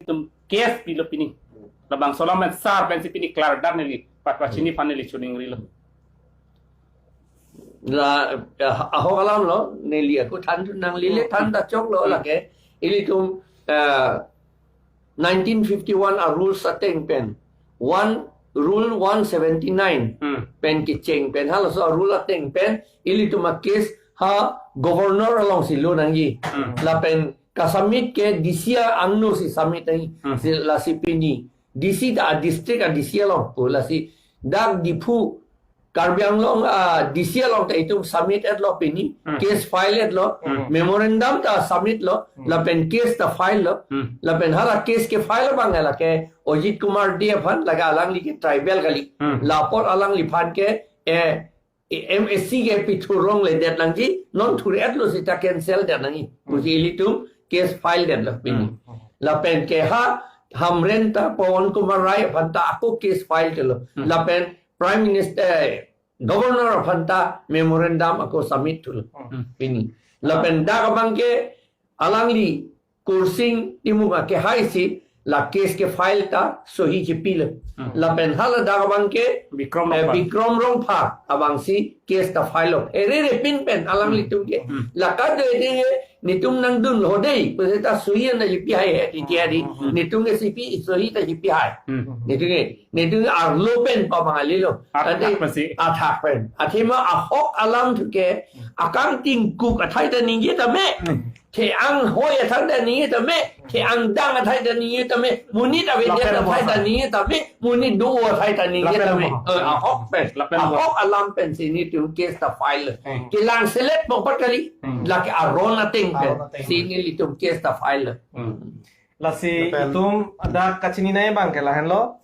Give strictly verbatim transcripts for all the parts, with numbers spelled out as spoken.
Tum case pilo pini. Labangso alam pen sar pensi pini klardak neli. Patwa chini aphan neli chuning rilo. La, eh, ahok alam lo, neli ako than nanglele Hmm. than ta choklo Hmm. lake. Ilitum, eh, nineteen fifty-one a rules ateng pen. One, rule one seventy-nine Hmm. pen kecheng pen. Halaso a rule ateng pen. Ilitum a case ha governor alongsi lo nangji. Hmm. Lapen ka-submit ke D C angno si submit nangji. Hmm. Si lasi pini. D C ta a district a D C along pu lasi dak Diphu Karbi Anglong a D C along ta itum submit etlo pini, Hmm. case file etlo, Hmm. memorandum ta submit lo, Hmm. lapen case ta file lo, Hmm. lapen hala case ke file abang lake Ajit Kumar Dey aphan lake alangli ke tribal kali. Hmm. Lapot alangliphan ke, eh, M A C ke pithu rong le det nangji, non thur etlo seta cancel det nangji. Hmm. Pusi ilitum case file detlo pini. Hmm. Lapen ke ha Hamren ta Pawan Kumar Rai aphan ta ako case file thulo. Hmm. Lapen Prime Minister, eh, Governor aphan ta memorandum ako submit thulo. Hmm. Pini. Lapen dak abang ke alangli Kursing Timung akehai si la case ke file ta sohi chepilo. Hmm. Lapen hala dak abang ke Bikrom eh, Rongphar. Bikrom Rongphar abang si case ta file lo. Ere re pin pen alanglitum ke. Hmm. La kado ede ke netum nangdunlo dei, pusi ta sohi an chepi hai he, titi hari. Hmm. Netum ke chepi, sohi ta chepi hai. Hmm. Netum ke, netum ke arlo pen pa bangali lo. Athak Ante pensi. Athak pen. Athema ahok alam thu ke, akang tingkuk athai ta ningje tame. Hmm. Ke-ang hoi athai ta ningje tame. Ke-ang dang athai ta ningje tame. Monit avedet Lapen athai ta ningje tame. Monit do athai ta ningje Lapen tame. Eh, ahok pen. Lapen Ahok alam pensi netum case ta file. Hmm. Kelang selet pokpat kali. Hmm. Lake aron ateng pen. Aron ateng. Si nelitum case ta file. Hmm. Lasi Lapen itum dak kachini nai abang ke lahenlo.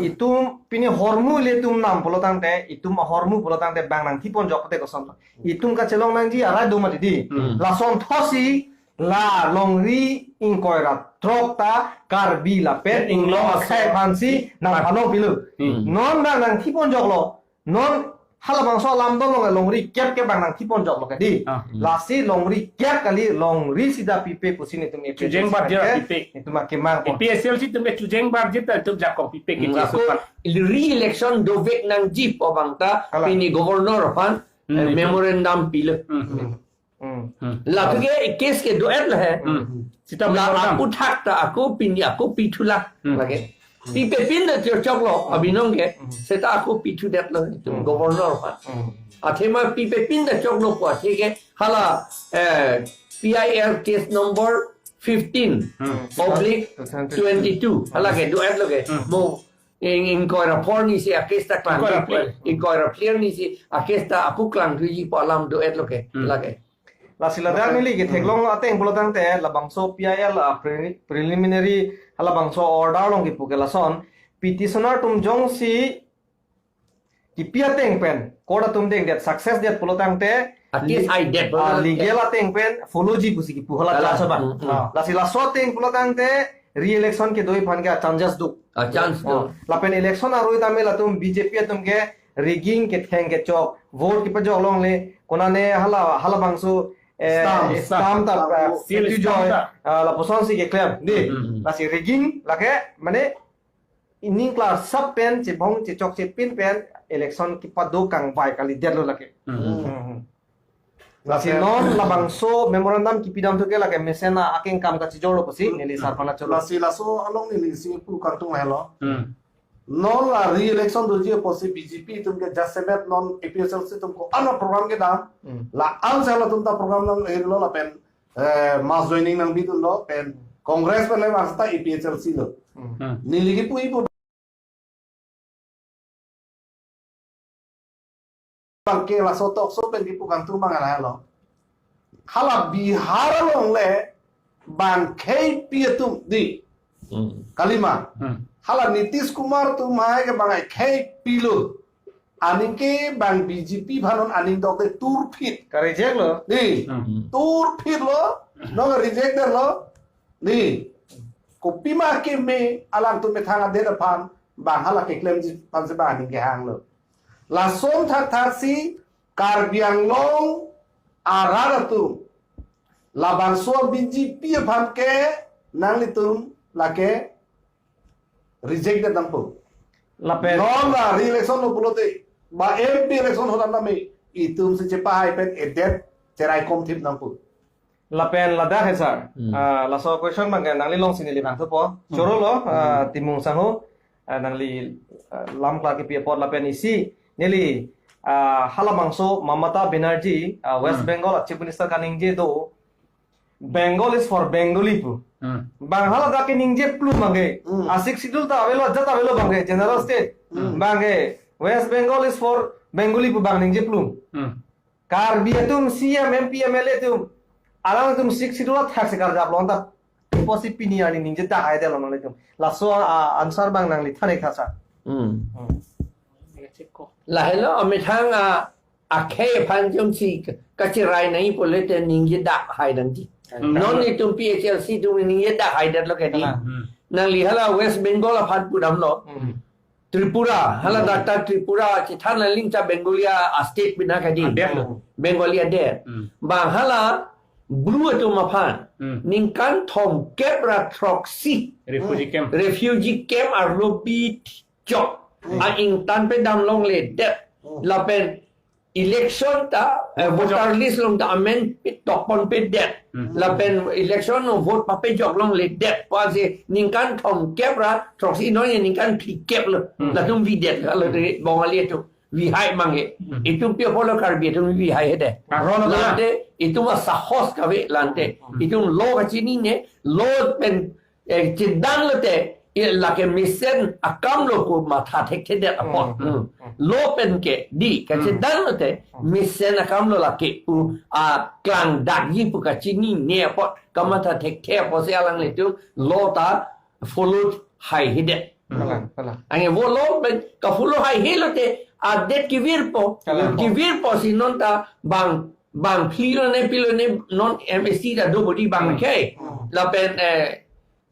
Itum pini ahormu ilitum nam pulo tangte, itum ahormu pulo tangte bang nangthipon jok te koson. Itum kachelong nangji arai do mati dei. Hmm. Lason thotsi la longri ingkoi ra throk ta Karbi lapen Inglong akhei aphansi nangphanong pilo. Hmm. Non bang nangthipon joklo. Non halabangso alam do long longri kep ke bang nangthipon joklo ke dei. Ah. Lasi longri kep kali, longri sida pipe pusi netum A P H L C Chujeng barjir ke, pipe. Netum akemang pon. A P H L C atum ke chujeng barjir ta atum jakong pipe ke Hmm, cheso ako pan. Re-election dovek nangji pu abang ta Kalang. Pini governor aphan, Hmm, eh, itu. Memorandum pilo. Hmm. Hmm. Hmm. Hmm. La thu ke case ke do-et lo he. Hmm. Sita La memorandum. Ako thak ta ako pini ako pithu la. Hmm. Lake. Pipe pin ta choklo, abinong ke. Hmm. Seta ako pithu detlo itum Hmm. governor aphan. Hmm. Athema pipe pin ta choklo pu athe ke hala, eh, P I L case number fifteen Hmm. oblique twenty-two. Hala ke do-et lo ke. Hmm. Mo ing, ingkoi ra phli arni si a case ta klang. Ingkoi ra phli. Ingkoi ra phli arni si a case ta ako klang thuji pu alam do-et lo ke. Hmm. Lake. Lasi ladak neli ketheklong ateng pulo tangte, labangso P I L, ah, pre-, preliminary, halabangso order along kipu ke lason, petitioner atum jongsi kipi ateng pen, court atum dengdet success det pulo tangte, A case li-, ai det pulo ah, tangte. Legal ateng pen, follow ji pusi kipu hala Hala. Chance abang. Hmm, hmm. Ah. Lasi laso ateng pulo tangte, re-election kedo aphan ke chances do. Ah, chance do. Ah. Lapen election arui tame latum B J P atum ke rigging ketheng kechok, vote kepajok longle, konane hala, halabangso, eh, Stamp, stamp stamp. Ta, eh, Seal petu stamp joy, ta. Ah, lapuson si keklem. Dei, Hmm. lasi rigging, lake, mane, ining klar sap pen, chebong, chechokche pin pen, election kepado kangvai kalidet lo lake. Hmm. Hmm. Lasi Lapen non labangso memorandum kipidam thu ke lake mesen akengkam kachijorlo pusi, Hmm. neli sar aphan cholo. Lasi laso along neli isi pu kangtung lahelo. Hmm. Non la re-election doji apotsi B J P atum ke jasemet non A P H L C atum ko-an program kedam. Hmm. La-an si halatum ta program nang-irlo lapen, eh, mass joining nangbidunlo pen Congress pen le mas ta A P H L C lo. Hmm. Hmm. Neli kipu ipu bang ke laso tokso pen kipu kangtung abang lahelo. Hala Bihar along le bang khei pi atum dei. Hmm. Kalima. Hmm. Hala Nitish Kumar atum hai ke bang khei pilo. Aning ke bang B J P aphan non aning dokde turphit. Ka-reject lo. Dei. Hmm. Turphit lo. Non reject detlo. Dei. Kopima keme alangtum methang adet aphan bang hala keklemji aphan si bang aning kehanglo. Lason thakthak si Karbi Anglong arat atum labangso B J P aphan ke nanglitum lake reject det nangpo. Lapen non la re-election lo pulote, ba M P election ho nang nami, itum si chepahai pen edet cherai kom thip nangpo. Lapen ladak he sir. Hmm. Ah, laso question bang ke nangli alongsi neli bang thupo. Hmm. Choro lo, ah, Timung Sangho, ah, nangli, ah, lam klar kipi apot lapen isi neli, ah, halabangso Mamata Banerjee, ah, West Hmm. Bengal a Chief Minister kaningje do, Bengal is for Bengali pu. Hmm. Bang haladak ke ningje plum bang ke. Hmm. A Sixth Schedule ta avelo, ajat avelo bang ke, general state. Hmm. Bang ke, West Bengal is for Bengali pu bang ningje plum. Hmm. Karbi atum C M, M P, M L A atum, alangtum Sixth Schedule athak si karjap longta, pusi pini arni ningje dak hai det lo nanglitum. Laso a answer bang nangli than-ik tha sir. Hmm. Hmm. Lahelo amethang a akhei aphan jongsi kacherai nangji pulote ningje dak hai nangji. Hmm. Non itum P H L C atum ningje dak hai det lo ke di. Hmm. Nangli hala West Bengal aphan pudam lo. Hmm. Tripura, hala Hmm. dak ta Tripura, chethan aling ta Bengali a state bina ke di. Adet lo. Bengali adet. Hmm. Bang hala Bru atum aphan. Hmm. Ningkan thomkep ra throksi. Refugee camp. Refugee camp arlo bi chok. Hmm. A ingtan pedam longledet. Hmm. Lapen election ta, eh, Vote pajok. Voter list along ta amend pi tokpon pedet. Hmm. Lapen election no vote papejok longledet. Pusi ningkan thomkep ra throksi, non ningkan phlikep lo. Hmm. Latum videt, kalau Hmm. dari Bongali atum vihai mang ke. Hmm. Itum pi apotlo Karbi atum vihai hede. Ah, ron lo. Lante itum asahos kave lante. Hmm. Itum law kachinine, law pen, eh, chedan lote, eh, lake mesen akam lo pu matha thekthedet apot. Hmm. Hmm. Law pen ke di, Hmm. kachedan lote, Hmm. mesen akam lo lake pu, a, klangdakji pu kachinine apot, kamatha thekthe apotsi alanglitum law ta follow hai hedet. Kalang, kalang. Anke vo law pen ka-follow hai he lote, adet kevirpo. Kalang. Kevirpo si non ta bang, bang phli lone, pi lone non M A C ta do bodi bang Hmm. ke. Hmm. Lapen, eh,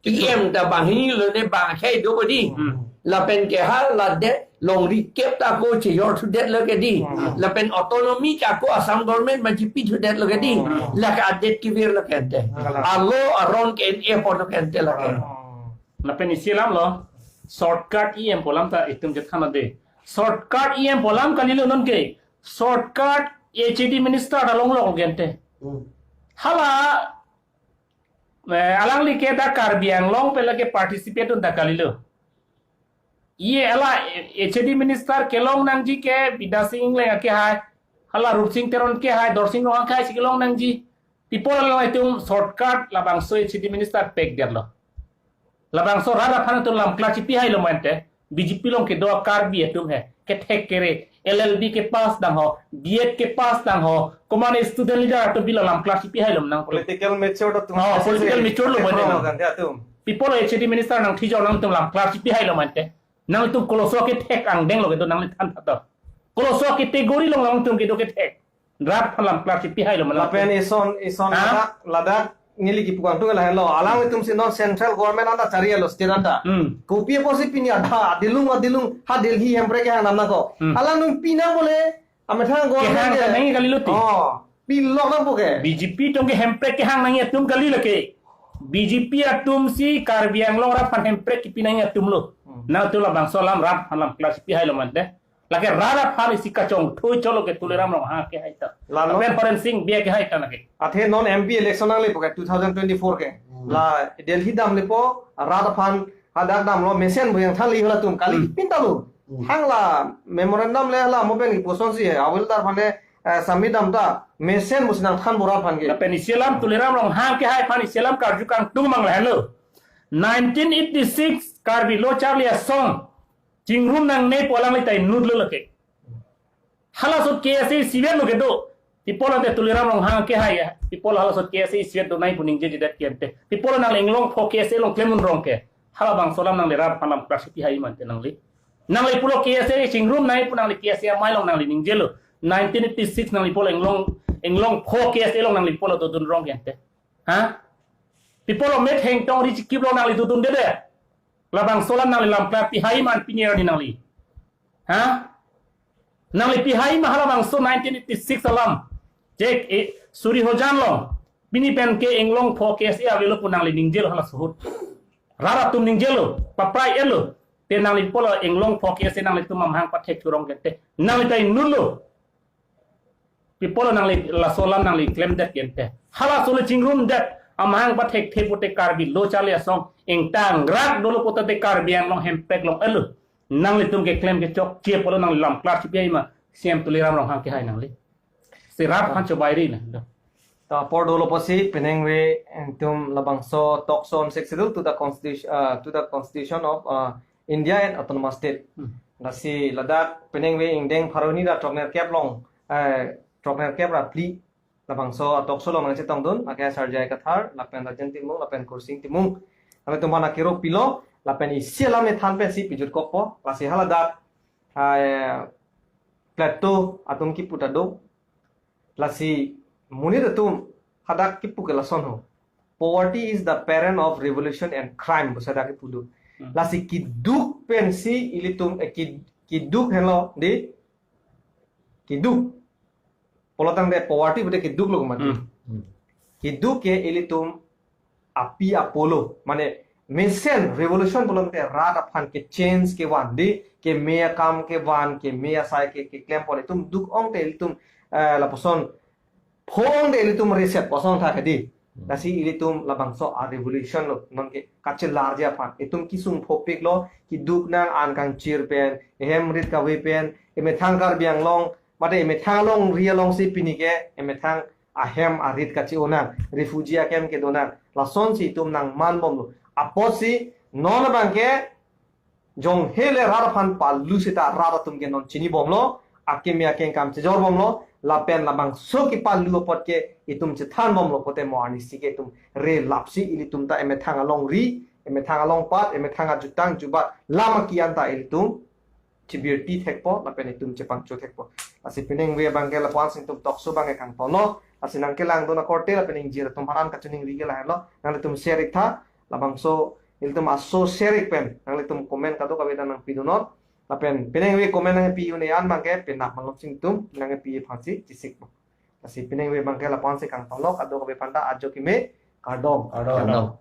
E M ta banghini lone bang akhei do bodi. Hmm. Lapen ke hala det longri kep ta ako chejor thudet lo ke di. Hmm. Lapen autonomy ta ako Assam government majipi thudet lo ke di. Hmm. Lake adet kevir lo ke ante. Hmm. Alo aron ke en e apor lo ke ante lake. Hmm. Lapen isi alam lo, shortcut E M pu alam ta itum chethan ade. Shortcut E M pu alam kalilo non ke. Shortcut H A D minister ta longlok lo ke ante. Hmm. Hala Eh, alangli ke dak Karbi Anglong pen lake participate un dak kalilo. Ye hala H A D minister kelong nangji ke Bidya Sing Engleng akehai, hala Rupsing Teron akehai, Dorsing Ronghang akehai si kelong nangji. People along itum shortcut labangso H A D minister pek der lo. Labangso rat aphan atum lam class chipi hai lo mante. B J P along kedo Karbi atum he, kethek kere, L L B ke pass dang ho, B Ed ke pass dang ho, komat student leader atum bila lam class chipi hai lo nang. Political mature atum. Oh, political mature lo mane nang. Kan dia atum. People H A D minister nangthijor nangtum lam class chipi hai lo mante. Nangtum koloso kethek angdeng lo kedo nangli than tha to. Koloso category along nangtum kedo kethek. Rat aphan lam class chipi hai lo mane. Lapen ison, ison Ha? ladak, ladak neli kipu kangtung lahelo. Alangtum si non central government anta chari lo state anta. Hmm. Kopi apotsi pini adha, adilung, adilung, ha Delhi hemprek kehang nang nangkok. Hmm. Alangtum pinang bole, amethang government Kehang ke. Kan nangji kalilo ti. Oh, pilok nangpo ke. B J P atum ke hemprek kehang nangji atum kali lake. B J P atum si Karbi Anglong rat aphan hemprek kipi nangji atum lo. Hmm. Nangtum labangso alam rat aphan lam class chipi hai lo mante. Lake rat aphan isi kachongthui cholo ke Tuliram Ronghang akehai ta. Lalo. Lapen Horensing Bey akehai ta lake. Athe non M P election nanglepo ke two thousand twenty-four ke. Hmm. La Delhi damlepo rat aphan hadak damlo mesen pu nangthanlo halatum kali Hmm. pinta lo. Hmm. Hang la memorandum le hala mo pen kipusonsi hawildar aphan, eh, submit dam ta mesen pusi nangthanpo rat aphan ke. Lapen isi alam Tuliram Ronghang akehai aphan isi alam karju kangtung mang lahelo. Nineteen eighty-six Karbi Lo Charli Asong chingrum nangne pu alangli ta inut lo lake. Halaso K S A isivet lo kedo. People ante Tuliram Ronghang akehai ya. People halaso K S A isivet do nangji pu ningjejedet ke ante. People nangli inglong pho K S A along klemdun rong ke. Halabangso alam nangli rat aphan lam class chipi hai mante nangli. Nangli pulo K S A chingrum nangji pu nangli K S A amei along nangli ningjelo. Nineteen eighty-six nangli pulo inglong, inglong pho K S A along nangli pulo dodun rong ke ante. Ha? People metheng tong ri chikip along nangli dodundedet. Labangso alam nangli lam class chipi hai man pini arni nangli. Ha? Nangli chipi hai ma halabangso nineteen eighty-six alam. Jek e suri hojan along. Pini pen ke inglong pho K S A avelo pu nangli ningjelo halaso ahut. Rat atum ningjelo, paprai elo. Te nangli pulo inglong phok ese nanglitum amahang pathek thurong kente. Nangli ta inutlo. Pi pulo nangli laso alam nangli klemdet kente. Halaso le chingrumdet amahang pathek the pute Karbi lo charli asong ingtang rak dolo puta te Karbi Anglong hempek long elo. Nanglitum keklem kechokche pulo nangli lam klar chipi ma C M Tuliram Ronghang kehai nangli. Si rat aphan chobai ri na. Do. Ta apor dolo pusi penang ve itum labangso talk show on Sixth Schedule to the constitution, uh, to the constitution of, uh, India and autonomous state. Hmm. Lasi ladak penang ve ingdeng pharo hini ra throknerkep long, eh, throknerkep ra phli labangso talk show along nangchetongdun, lake Sarjai Kathar, lapen Rajen Timung, lapen Kursing Timung. Nanglitum aphan akero pilo, lapen isi alam ethan pensi pijut kokpo, lasi haladak, eh, Plato atum kipu ta do, lasi monit atum hadak kipu ke lason ho. Poverty is the parent of revolution and crime, pusi hadak kipu do. Hmm. Lasi keduk pensi ilitum, eh, ki-, keduk henlo, di? Keduk. Pulo tangte poverty pute keduk lo mati. Hmm. Keduk ke ilitum api apolo. Mane mesen revolution pulo tangte rat aphan ke change kevan, di, keme akam kevan, keme asai ke, keklem pon itum duk ong te ilitum, eh, lapuson pho ong te ilitum reset puson tha ke di. Hmm. Lasi ilitum labangso a revolution lo, non ke kachelarji aphan. Itum kesung phopik lo, keduk nang an kangchir pen, ehem rit kave pen, emethang Karbi Anglong, mate emethang alongri alongsi pini ke, emethang ahem arit kache-o nang, refugee ahem kedo nang, lasonsi itum nangman bomlo. Apotsi non abang ke, jong hele rat aphan palu seta rat atum ke non chini bomlo, akeme akengkam chejor bomlo, lapen labangso kepalu apot ke itum chethan bomlo, pote mo arnisi ke itum relapsi ilitum ta emethang alongri, emethang alongpat, emethang ajutang jubat, lam aki-an ta ilitum chibirti thekpo, lapen itum chepangcho thekpo. Lasi penang ve abang ke lapuan si itum talk show abang ke kangtonlo, lasi nangkelangdun akorte, lapen ingjir atum aphan kachiningri ke lahenlo, nanglitum share ik tha, labangso ilitum aso share ik pen, nanglitum comment kadokave ta nangpidunnon, lapen penang ve comment nangpi un-e an abang ke penap malom si itum nangpi aphansi chesikpo. Lasi penang ve abang ke lapuan si kangtonlo, kadokave aphan ta ajo keme, kardom. Kardom. Kardom.